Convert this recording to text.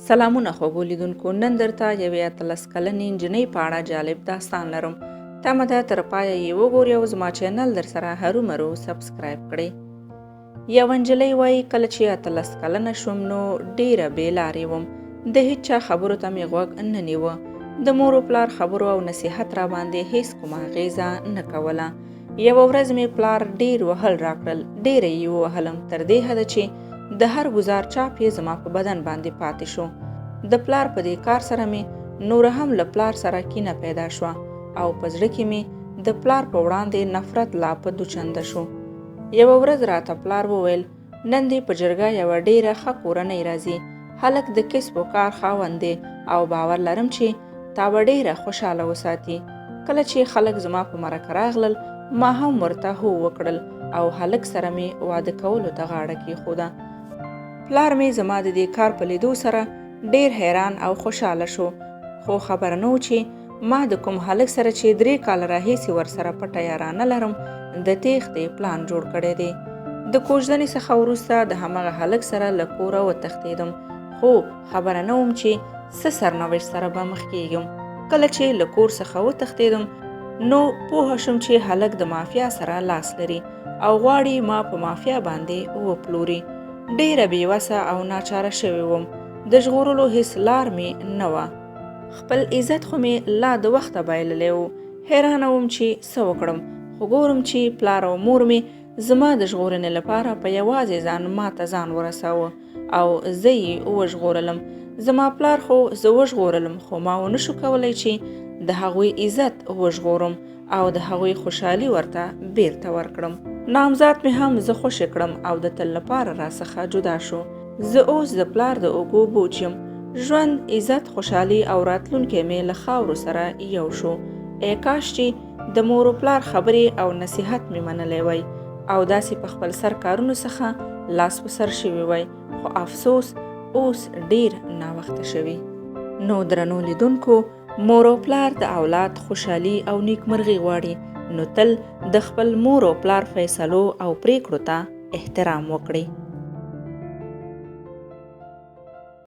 سلامونه خوږو لیدونکو، نن درته یوې 18 کلنې نجلۍ په اړه جالب داستان لرم. تمه ده تر پایه یې وګورئ او زما چینل درسره هرومرو subscribe کړئ. یوه نجلۍ وایي، کله چې 18 کلنه شوم نو ډېره بې لارې وم، د هیچا خبرو ته مې غوږ نه نیوه. د مور و پلار خبرو او نصیحت را باندې هیڅ کومه اغېزه نه کوله. یوه ورځ مې پلار ډېر وهل راکړل، ډېره یې ووهلم، تر دې حده چې د هر ګزار چاپ یې زما په بدن باندې پاتې شو. د پلار په دې کار سره مې نوره هم له پلار سره کینه پیدا شوه او په زړه کې مې د پلار په وړاندې نفرت لا په دوچنده شو. یوه ورځ راته پلار وویل، نن دې په جرګه یوه ډېره ښه کورنۍ راځي، هلک د کسب و کار خاوند دی او باور لرم چې تا به ډېره خوشحاله وساتي. کله چې خلک زما په مرکه راغلل، ما هم ورته هو وکړل او هلک سره مې واده کولو ته غاړه کېښوده. پلار مې زما د دې کار په لیدو سره ډېر حیران او خوشحاله شو، خو خبر نه و چې ما د کوم هلک سره چې 3 کاله راهیسې ورسره پټه یارانه لرم د تېښتې پلان جوړ کړی دی. د کوژدنې څخه وروسته د همغه هلک سره له کوره وتښتېدم، خو خبره نه وم چې څه سرنوشت سره به مخ کېږم. کله چې له کور څخه وتښتېدم نو پوه شوم چې هلک د مافیا سره لاس لري او غواړي ما په مافیا باندې وپلوري. ډېره بې وسه او ناچاره شوې وم، د ژغورلو هیڅ لار مې نه وه. خپل عزت خو مې لا د وخته بایللی و. حیرانه وم چې څه وکړم، خو ګورم چې پلار او مور مې زما د ژغورنې لپاره په یوازې ځان ماته ځان ورساوه او زه یې وژغورلم. زما پلار خو زه وژغورلم، خو ما ونشو کولی چې د هغوی عزت وژغورم او د هغوی خوشحالي ورته بیرته ورکړم. نامزاد مې هم زه خوشې کړم او د تل لپاره را څخه جدا شو. زه اوس د پلار د اوږو بوج یم. ژوند، عزت، خوشحالي او راتلونکی مې له خاورو سره یو شو. ای کاش چې د مور و پلار خبرې او نصیحت مې منلی وای او داسې په خپل سر کارونو څخه لاس په سر شوي وای، خو افسوس اوس ډیر ناوخته شوي. نو درنو لیدونکو، مور او پلار د اولاد خوشحالي او نیکمرغي غواړي، نو تل د خپل مور او پلار فیصلو او پریکړو ته احترام وکړئ.